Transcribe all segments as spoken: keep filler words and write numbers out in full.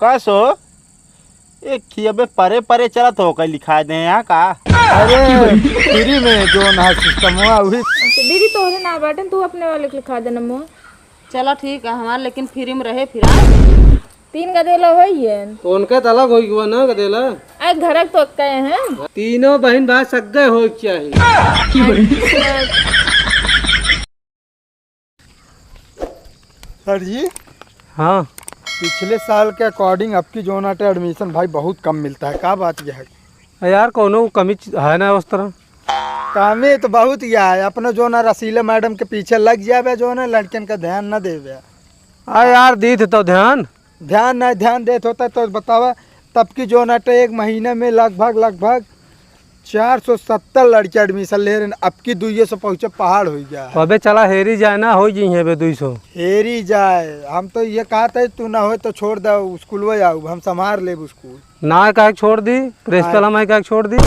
का सो? ए, खियबे परे परे चलत हो, कहीं लिखाए दे यहाँ का? अरे, फ्री में जो ना सिस्टम हुआ, वही। अच्छा, दीदी तोहरे ना बाटन, तू अपने वाले के लिखा देना मुँह। चला ठीक है, हमार लेकिन फ्री में रहे फिर, हाँ? तीन गदेला होई है। तो उनका तो अलग होई हुआ ना गदेला। आज घर तो कहे हैं। तीनों बहन भाई सग्गे होई के चाहिए। अच्छा। सर जी। हाँ। पिछले साल के according अब की जोन आटे admission भाई बहुत कम मिलता है, का बात यह है? अरे यार, कौनो कमी च-, है ना उस तरह। कमी तो बहुत यह है, अपने जोन रसीला मैडम के पीछे लग जाबे, जोन लड़कियन का ध्यान न देबे। अरे यार, दीत तो ध्यान। ध्यान नहीं, ध्यान देत होता तो बतावा, तब की जोन आटे एक महीने में लगभग, लगभग चार सौ सत्तर लड़के admission ले रहे हैं, अब की दुइये सौ पहुँचे पहाड़ हो गया है। अबे चला हेरी जाए ना, हो जी है बे दुई सौ। हेरी जाए, हम तो ये कहा था तू ना हो तो छोड़ दे स्कूल, वो आऊ हम संभार लेब स्कूल। ना काहे छोड़ दी, प्रिंसिपल हाँ। हमारे काहे छोड़ दी।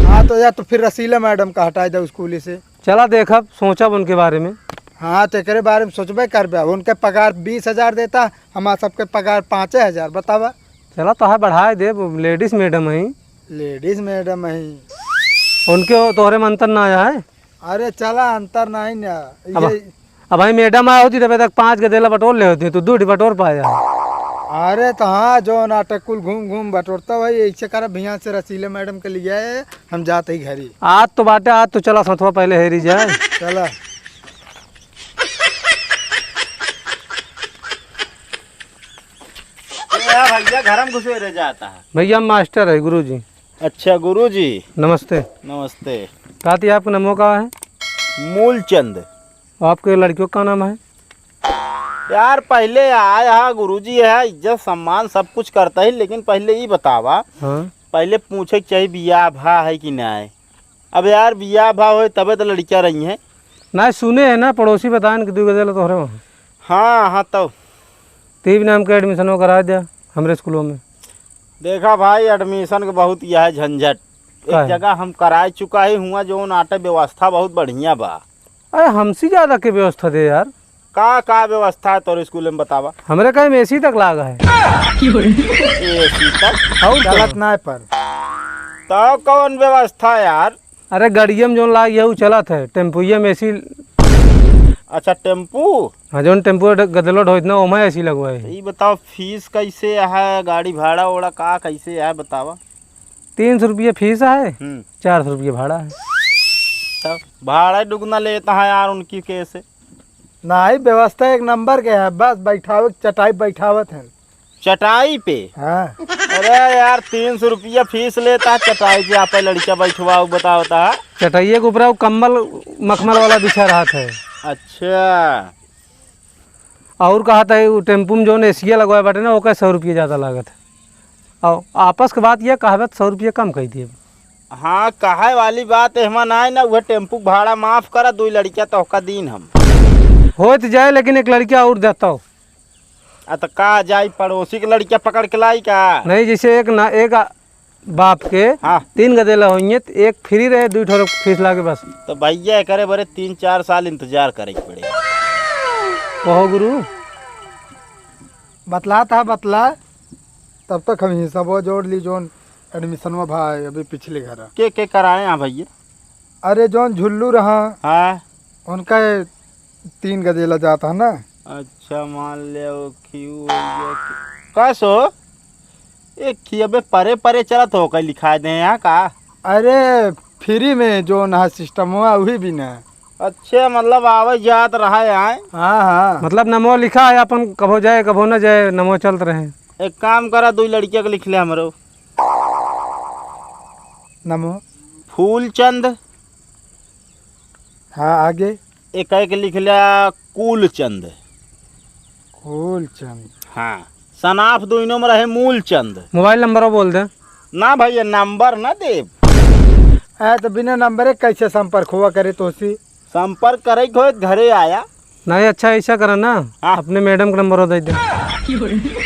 हाँ तो या तो फिर रसीला मैडम का हटाए दे स्कूल से। चला देखब, सोचब उनके बारे में। हाँ तो एकरे बारे में सोचबे करबे, उनके पगार बीस हजार देता, हमार सबके पगार पाँचे हजार, बतावा। चला तो है बढ़ाए देब, लेडीज मैडम है। लेडीज मैडम है। उनके तोहरे में अंतर ना आया है? अरे चला, अंतर नहीं ना। अब, ये अब भाई मैडम आया होती तबे तक पाँच गदेला बटोर ले होती, तू दू ठी बटोर पाया। अरे तो हाँ, जो नाटक कुल घूम घूम बटोरता भाई, ऐसे कर भियान से रसीले मैडम के लिए आए, हम जाते ही घरी। आज तो बाटे, आज तो चला सथवा पहले हेरी जाए। चला। ए, भैया, घर में घुसे रह जाता है। भैया, हम मास्टर है, गुरुजी। अच्छा, गुरुजी। नमस्ते। नमस्ते। कहती आपका नामो का है? मूलचंद। आपके लड़कियों का नाम है? यार, पहले आया है, गुरुजी है, इज्जत सम्मान सब कुछ करता है, लेकिन पहले ई बतावा, हाँ। पहले पूछे के चाहिए, बियाह भा है कि नाय? अब यार, बियाह भा होए, तबे तो लड़कियाँ रही हैं। ना, सुने हैं ना, पड़ोसी बताएन कि दू गदेला तोहरे वहाँ। हाँ, हाँ, तो। तीब नाम के admission वो करा दिया हमरे स्कूलों में। देखा भाई, admission के बहुत यह है झंझट। एक काहे? जगह हम कराए चुका ही हुआ, जो नाटे व्यवस्था बहुत बढ़िया बा। अरे, हमसे ज्यादा के व्यवस्था दे यार। का, का व्यवस्था है तोर स्कूल में, बतावा? हमरे कहीं में AC तक लागा है। AC तक? और चलत तो। ना है पर। तो कौन व्यवस्था यार? अरे, गड़िया में जोन लाग है, उ चलत है, टेम्पुइया में AC। अच्छा, टेम्पू? हाँ, जोन टेम्पू ड-, गदलो ढोइत ना, ओमा AC लगवा है। ई बताओ, फीस कैसे है, गाड़ी भाड़ा ओड़ा का कैसे है, बतावा? तीन सौ रुपया फीस है, हम्म। चार सौ रुपया भाड़ा है। तब भाड़ा दुगना लेता है यार उनकी कैसे? नहीं, व्यवस्था एक नंबर के है, बस बैठावे, चटाई बैठावत हैं। चटाई पे? हाँ। अरे यार, तीन सौ रुपया फीस लेता है चटाई पे, आप लड़का बैठवाओ, बताओ ता। चटाइए के ऊपर वो कम्बल मखमल वाला बिछा रहा था। अच्छा। और कहा था, वो टेम्पू में जोन AC लगवाए बाटे ना, ओकर सौ रुपया ज्यादा लागत है। और आपस के बात ये कहबे तो सौ रुपया कम कर दिए। हाँ, कहे वाली बात एहमा ना है ना, वह टेम्पू भाड़ा माफ करा, दो लड़किया तो का दीन हम। होत जाए, लेकिन एक लड़किया और देता हो। आ, तो का जाई, पड़ोसी के लड़किया पकड़ के लाई का? नहीं, जैसे एक ना, एक आ-, बाप के हाँ। तीन गदेला होइए, तो एक फ्री रहे, दू ठो फीस लागे बस। तो भैया, एकरे बरे तीन चार साल इंतजार करे के पड़े। कहो गुरु। बतला था, बतला। तब तक हम हिसाबो जोड़ ली, जोन एडमिशनवा भा अभी पिछले घर। के, के कराए हैं भैया? अरे, जोन झुल्लू रहा, हाँ। उनका ये तीन गदेला जाता है ना। अच्छा, मान ले वो खियू हो गया कि-, का सो? ए, खियबे परे परे चलत हो, कहीं लिखाए दे यहाँ का? अरे, फ्री में जोन है सिस्टम हुआ, वही भी ना। अच्छा, मतलब आवे जात रहा है, आए? हाँ, हाँ। मतलब नमो लिखा है, अपन कभो जाए, कभो ना जाए, नमो चलत रहे। एक काम करा, दो लड़किया के लिख ले हमरो। नमो। फूलचंद। हाँ, आगे? एक, एक लिख लिया कूलचंद। कूलचंद। हाँ, सनाफ दोनों में रहे मूलचंद। मोबाइल नंबर बोल दे। ना भैया, नंबर ना देब। ए, तो बिना नंबर के कैसे संपर्क हुआ करे तोसी? संपर्क करे के होए, घरे आया। नहीं, अच्छा, ऐसा करा ना, हाँ। अपने मैडम का नंबर दे दे।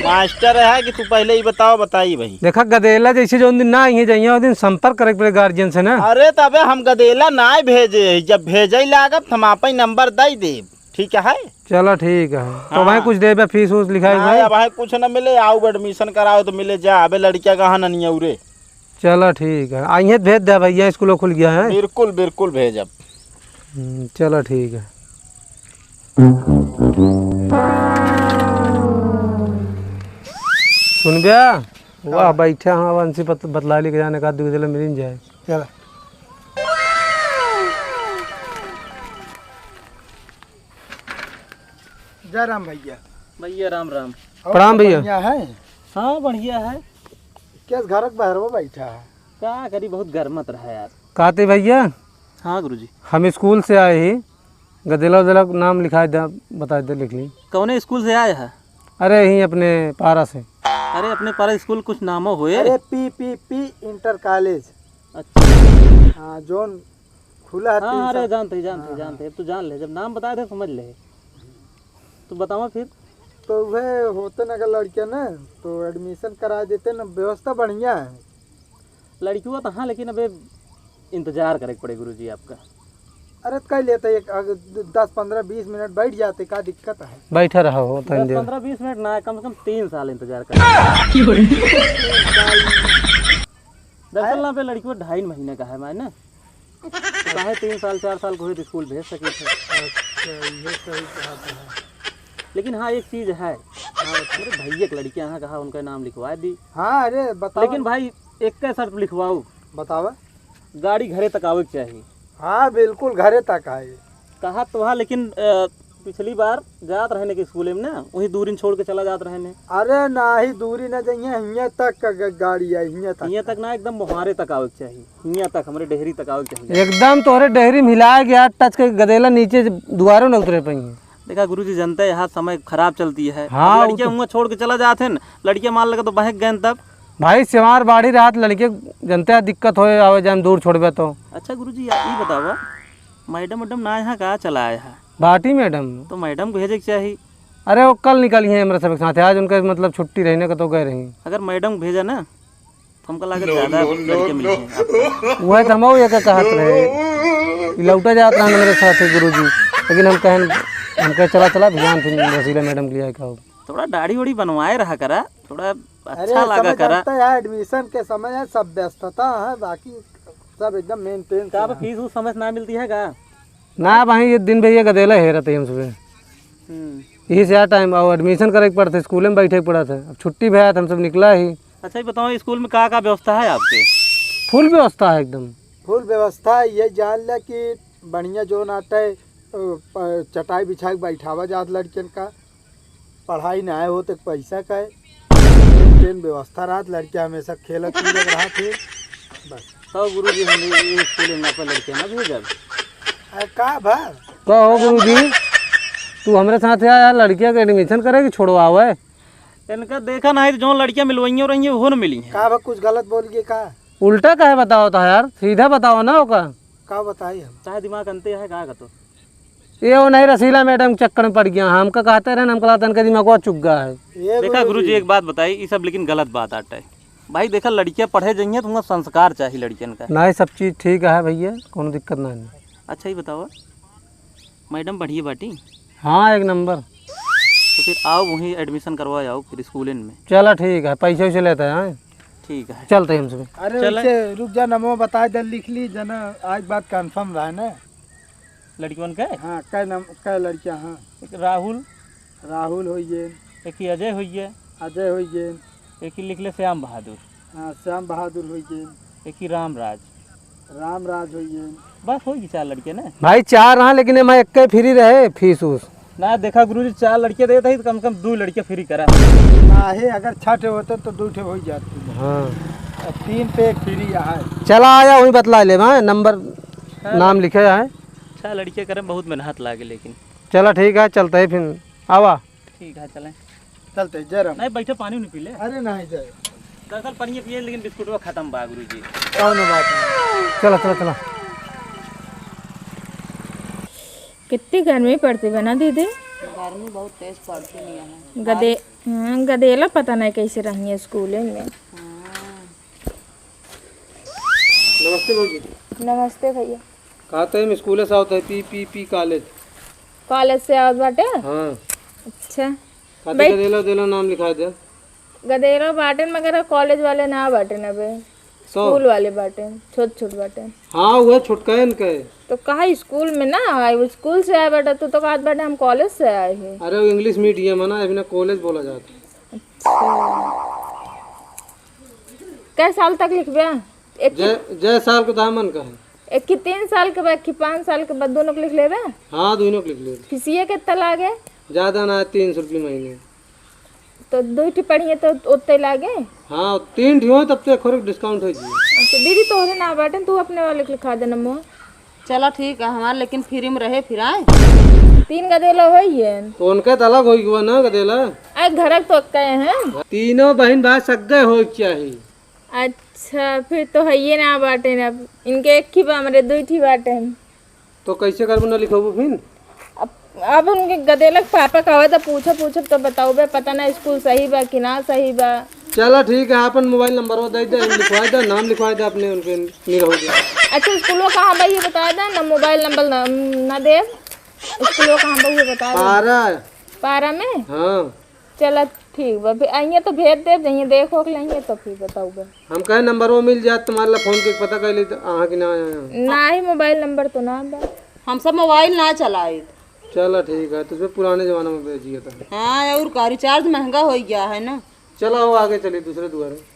मास्टर है कि तू पहले ही बताओ, बताई भाई। देखा, गदेला जैसे जो दिन ना आई है, जाइए, वो दिन संपर्क करे के पड़े गार्जियन से ना। अरे, तबे हम गदेला ना भेजे, जब भेजे लागब, तो हम आपन नंबर दे देब। ठीक है? चला ठीक है। तो हाँ। भाई कुछ देबे, फीस ऊस लिखाई ना, भाई? अब भाई कुछ न मिले, आउ admission कराओ तो मिले जा। अबे लड़किया कहाँ ननिया उरे। चला ठीक है, आइए भेज दे भैया, स्कूल खुल गया है। बिल्कुल, बिल्कुल भेजब। हम्म, चला ठीक है। सुन बे, वाह, हाँ। बैठे हाँ, वंशी बत-, बतला ली के जाने का, दू दिन मिल जाए। चला। जय राम भैया। भैया राम राम। और प्रणाम सब भैया। बढ़िया है? हाँ, बढ़िया है। कैस घर के बाहर वो बैठा है? का करी, बहुत गर्मत रहा यार। काते भैया? हाँ गुरुजी। हम स्कूल से आए ही, गदेला उदेला नाम लिखा दे, बता दे, लिख ली। कौने स्कूल से आए है? अरे यहीं अपने पारा से। अरे अपने पारा स्कूल कुछ नामो होए। अरे पी पी पी इंटर कॉलेज। अच्छा। हाँ, जोन खुला है हाँ, तीन अरे साल। जानते ही, जानते ही, हाँ, जानते हाँ। ही। अब तू जान ले, जब नाम बताए थे समझ ले। तू बतावा फिर। तो वह होते ना अगर लड़कियाँ ना, तो admission करा देते ना, व्यवस्था बढ़िया है। लड़कियों तो हाँ, लेकिन अबे इंतजार करे के पड़े गुरुजी आपका। अरे तो कह लेते एक अगर दस पन्द्रह बीस मिनट बैठ जाते, का दिक्कत है? बैठा रहा हो तनी दस देर। पन्द्रह बीस मिनट ना, कम से कम तीन साल इंतजार कर। दरअसल ना पे लड़कियों ढाई महीने का है मायने। तो काहे तीन साल, चार साल को हुए तो स्कूल भेज सके थे। अच्छा, ये सही कहा था। लेकिन हाँ, एक चीज है। हाँ, बता। मेरे भैया के लड़कियां यहाँ कहा, उनका नाम लिखवा दी। हाँ, अरे, बताओ। लेकिन भाई, एक का शर्त लिखवाओ। बताओ। गाड़ी घरे तक आवे के चाहिए। हाँ, बिल्कुल, घरे तक आए। कहा तो हाँ, लेकिन, अ, पिछली बार जात रहने के स्कूल में ना, वहीं दूरिन छोड़ के चला जात रहने। अरे नाही, दूरी ना जइहे, हियाँ तक का ग-, गाड़ी आई, हियाँ तक। हियाँ तक ना, एकदम मोहारे तक आवे के चाहिए, हियाँ तक, हमरे डेहरी तक आवे के चाहिए। एकदम तोहरे डेहरी में हिलाए गया, टच के गदेला नीचे दुआरो न उतरे पाइए। देखा गुरुजी, जनता है, यहाँ समय खराब चलती है। हाँ, अब वो लड़कियाँ तो हुआं छोड़ के चला जात है न, लड़कियाँ मान लगा तो बहक गए तब। भाई, सेवार बाढ़ी रात लड़के जनता दिक्कत होए, आवे जाए में दूर छोड़बे तो। अच्छा गुरुजी, आप ये बतावा, मैडम, मैडम ना यहाँ का चला आया है? बाटी मैडम। तो मैडम को भेजे के चाही। अरे, वो कल निकली हैं हमरा सबके साथ, आज उनका मतलब छुट्टी रहने का तो गए रही। अगर मैडम को भेजा ना, तो हमका लागत ज्यादा लड़के मिलते हैं आपको। वह तो हम ये का कहत रहे, ई लौटा जात रहन मेरे साथ गुरुजी, लेकिन हम कहन, हम कहे, "चला, चला, भियान फिर रसीला मैडम के लिए आए का हो।" थोड़ा दाढ़ी उड़ी बनवाए रहा करा, थोड़ा अरे, अच्छा लागा समय करा। जानता है, admission के समय है, सब व्यस्तता है, बाकी सब एकदम maintain से का है। फीस उस समय से ना मिलती है का? ना भाई, ये दिन भैया गदेला हेरत है हम सुबह। हम्म। यही से आ टाइम आओ, admission करे के पड़त है, स्कूल में बैठे के पड़त है। अब छुट्टी भया तो हम सब निकला ही। अच्छा, ये बताओ, स्कूल में का का व्यवस्था है आपके? Full व्यवस्था है एकदम। Full व्यवस्था है, ये जान ले कि बढ़िया जोन आटे, अ, प-, चटाई बिछा के बैठावा जात लड़कियन का। पढ़ाई ना होत, पैसा का है। maintain व्यवस्था रहत, लड़कियां हमेशा खेलत कूदत रहत है। बस। तो गुरुजी, हम ये, ये स्कूल में आपका लड़कियां ना भेजब। अरे का भा? का हो गुरुजी, तू हमरे साथ आ यार, लड़कियां के admission करे कि छोड़वावे? इनका देखा नहीं तो जो लड़कियां मिलवाइयों रही हैं, वो न मिली हैं। का भा, कुछ गलत बोल गए का? उल्टा काहे बताओ था यार, सीधा बताओ ना ओका। का बताई हम? चाहे दिमाग अंते है का, का तो? ये वो नहीं, रसीला मैडम के चक्कर में पड़ गया। हमका कहते रहे, हमका लगता इनका दिमाग चुग्गा है। ये देखा गुरुजी, गुरुजी। एक बात बताई, ये सब लेकिन गलत बात आटे। भाई देखा, लड़कियां पढ़े जाइए तो उनका संस्कार चाहिए लड़कियन का। नहीं, सब चीज ठीक है भैया, कोनो दिक्कत नहीं। अच्छा, ये बताओ, मैडम बढ़िया बाटी? हाँ, एक नंबर। तो फिर आओ, वहीं admission करवा आओ फिर स्कूलन में। चला ठीक है, पैसे वैसे लेते हैं। ठीक है। चलते हैं हम सब। अरे चले। वैसे रुक जा, नमो बता दे, लिख ली जना, आज बात confirm रहा है ना। लड़कियन के? हाँ, कै नाम, कै लड़कियाँ, हाँ। एक राहुल। राहुल होइए। एक ही अजय होइए। अजय होइए। एक ही लिख ले श्याम बहादुर। हाँ, श्याम बहादुर होइए। एक ही रामराज। रामराज होइए। बस होइए चार लड़के ना। भाई चार रहा, लेकिन एमा एक free रहे, फीस उस। ना देखा गुरुजी, चार लड़के देते ही तो कम से कम दो लड़के free करा। ना है, अगर छठे होते तो दो ठे हो जाते। हाँ। अब तीन पे एक free है। चला आया, वहीं बतला ले, हाँ, नंबर, हाँ। नाम लिखे है। छह लड़के करे, बहुत मेहनत लागे लेकिन। चला ठीक है, चलते हैं फिर, आवा। ठीक है, चलें। चलते हैं, जय राम। नहीं, बैठे, पानी नहीं पी ले। अरे नहीं, जय। दरअसल पानी पिए, लेकिन बिस्कुटवा खत्म बा, गुरुजी। कौनो बात नहीं। चला, चला, चला। कितनी गर्मी पड़ती बा ना दीदी? गर्मी बहुत तेज पड़ती नहीं है। गदे-, हाँ, गदेला पता नहीं कैसे रही है स्कूल में। हाँ। नमस्ते भौजी। नमस्ते भैया। कहा तो हम स्कूल से आवत है, पी पी पी कॉलेज। कॉलेज से आवत बाटे? हाँ। अच्छा। खातिर बैठ। गदेलो, गदेलो नाम लिखा दे। गदेलो बाटेन, मगर कॉलेज वाले ना बाटेन अबे। तो? स्कूल वाले बाटेन, छोट छोट बाटेन। हाँ, उहे छोटकन के। तो कहा स्कूल में ना आए, वो स्कूल से आए बाटे, तू तो कहत बाटे हम कॉलेज से आए हैं। अरे, वो इंग्लिश मीडियम है ना, अभी ना कॉलेज बोला जाता है। अच्छा। कै साल तक लिखबे? एक जय, जय साल के दामन का है। एक की तीन साल के बाद, एक की पाँच साल के बाद, दोनों के लिख लेबे? हाँ, दोनों के लिख लेबे। फीसिए कितना लागे? ज्यादा ना, तीन सौ रुपये महीने। तो दो ठी पढ़िए तो उतने लागे? हाँ, तीन ठी हो तब तो एक और डिस्काउंट हो जाए। अच्छा, दीदी तोहरे ना बाटेन, तू अपने वाले के लिखा देना मोह। चला ठीक है, हमार लेकिन फ्री में रहे फिर आए। तीन गदेला होई है। तो उनका तो अलग होई हुआ ना गदेला। अरे घर तो कहे हैं। तीनों बहन भाई सग्गे होई चाहिए। अच्छा, फिर तो हइये ना बाटेन, अब इनके एक ही बा, हमरे दुई ठी बाटेन। तो कैसे करबू, ना लिखबू फिर? अब, अब उनके गदेलक पापा कहवे तो पूछो, पूछो तो बताउबे, पता ना स्कूल सही बा कि ना सही बा। चला ठीक है, आपन मोबाइल नंबर वो दे दे, लिखवा दे, नाम लिखवा दे अपने, उनके नहीं रहोगे। अच्छा, स्कूल कहाँ बा ये बता दे ना, मोबाइल नंबर ना, ना दे। स्कूल कहाँ बा ये बता दे। पारा। पारा में? हाँ। चला ठीक बा, फिर अइहें तो भेज देब, जइहें देखो के लइहें तो फिर बताउबे। हम कहे नंबर वो मिल जात तुम्हारे ला, फोन के पता कर ली तो अहाँ के ना आया। ना ही मोबाइल नंबर तो ना बा। हम सब मोबाइल ना चलाइत। चला ठीक है, तुझे पुराने जमाना में भेजिए था। हाँ, और का रिचार्ज महंगा हो गया है ना। चला हो आगे चली दूसरे दुआरे।